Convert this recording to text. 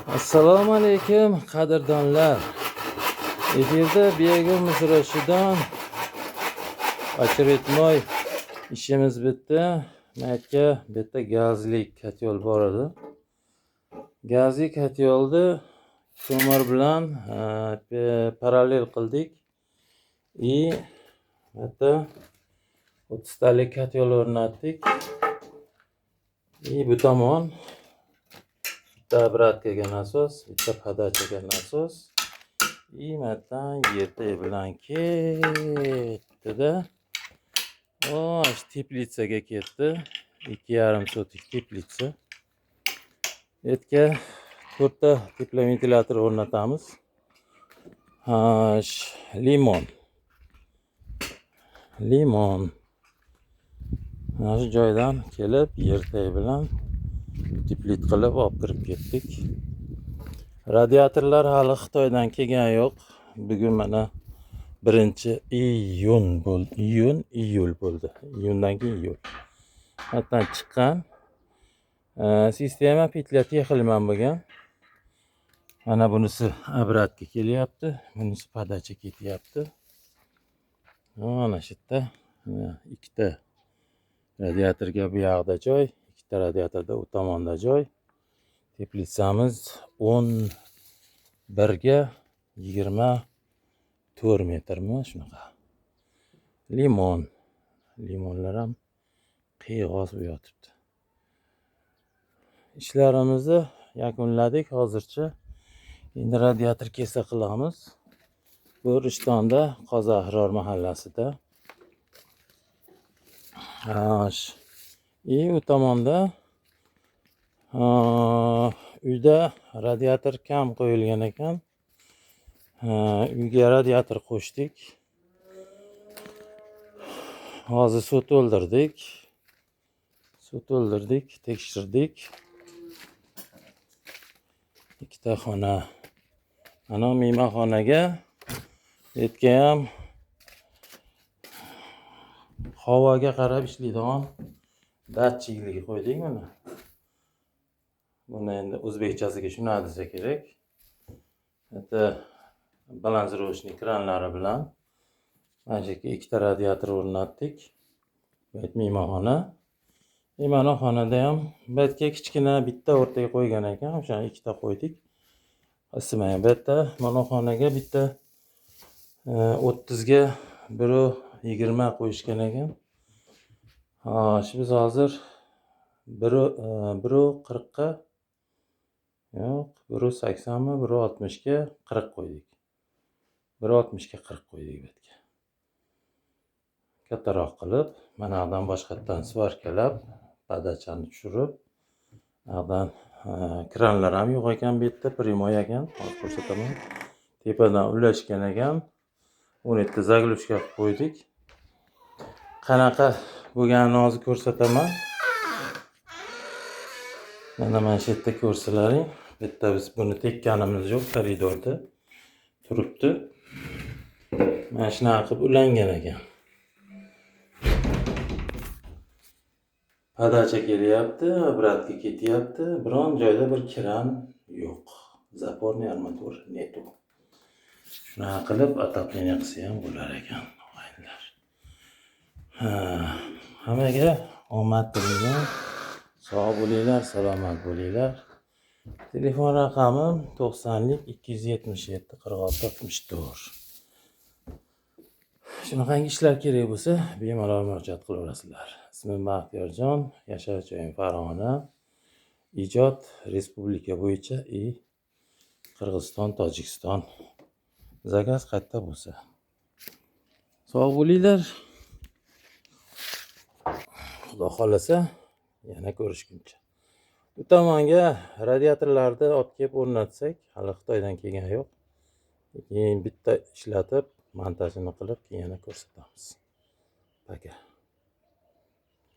Assalomu alaykum, qadrdonlar. Efirda Begim Musrashidan очередной ishimiz bitdi. Maytga bitta gazli kotel bor edi. Gazli kotelni ko'mir bilan parallel qildik. И bitta 30 talik kotel o'rnatdik. И bu tomon bitta обратка ga nasos, bitta подача ga nasos. И yerdan yerta bilan ketdi-da. O, shu teplitsaga ketdi. 2,5 sotik teplitsa. Yerga to'rtta teploventilyator o'rnatamiz. Ha, limon. Limon. Mana shu joydan kelib, yertay bilan teplit qilib olib kirib ketdik. Radiatorlar hali Xitoydan kelgani yo'q. Bugun mana 1-iyun bo'ldi. Iyun, iyul bo'ldi. Iyundan keyin iyul. Hatdan chiqqan. Sistema петля Техельман bo'lgan. Mana bunisi обратка kelyapti, bunisi подача ketyapti. Mana shu yerda ikkita radiatorga bu yoqda joy, ikkita radiatorda u tomonda joy. Teplitsamiz 11 ga 24 metrmi, shunaqa. Limon. Limonlar ham qiyg'os bo'lib yotibdi. Ishlarimizni yakunladik hozircha. Endi radiator kelsa qilamiz. Bu Rishtonda, Qozi Ahror mahallasida. Xo'sh. И u tomonda uyda radiator kam qo'yilgan ekan. Uyga radiator qo'shdik. Hozir suv to'ldirdik. Suv to'ldirdik, tekshirdik. Ikkita xona. Ana mehmonxonaga yerga ham havoga qarab ishlaydigan datchiklik qo'ydik mana. Buni endi o'zbekchasiga shunaqa desa kerak. Это балансировочный kranlari bilan mana shu yerga ikkita radiator o'rnatdik. Bu mehmonxona. И mana xonada ham bu yerga kichkina bitta o'rtaga qo'ygan ekan, o'shani ikkita qo'ydik. Isimagan. Bu yerda mana xonaga bitta 30 ga 1,20 qo'yishgan ekan. Xo'sh, biz hozir 1,40 ga, yo'q, 1,80 mi, 1,60 ga 40 qo'ydik. 1,60 ga 40 qo'ydik bu yerga. Kattaroq qilib, mana yoqdan boshqatdan сварка lab, подача ni tushirib, yoqdan kranlar ham yo'q ekan bu yerda, прямой ekan, hozir ko'rsataman. Tepadan ulashgan ekan. 17 заглушка qilib qo'ydik. Qanaqa bo'lganini hozir ko'rsataman. Mana shu yerda ko'rsalaring, bu yerda biz buni tekkanimiz yo'q, koridorda turibdi. Mana shunaqa qilib ulangan ekan. Подача kelyapti, обратка ketyapti. Biron joyda bir kran yo'q. Запорный armatur нету. Shunaqa qilib отопление qilsa ham bo'lar ekan, og'aynilar. Ha, hammaga omad tilayman. Sog' bo'linglar, salomat bo'linglar. Telefon raqamim 90 277 46 64. Shunaqangi ishlar kerak bo'lsa, bemalol murojaat qilaverasizlar. Ismim Baxtiyorjon, yashash joyim Farg'ona. Ijod respublika bo'yicha и Qirg'iziston, Tojikiston. Заказ qayerda bo'lsa. Sog' bo'linglar. Xudo xohlasa, yana ko'rishguncha. Bu tomonga radiatorlarni olib kelib o'rnatsak, hali Xitoydan kelgani yo'q. Keyin bitta ishlatib, montajini qilib, keyin yana ko'rsatamiz. Пока.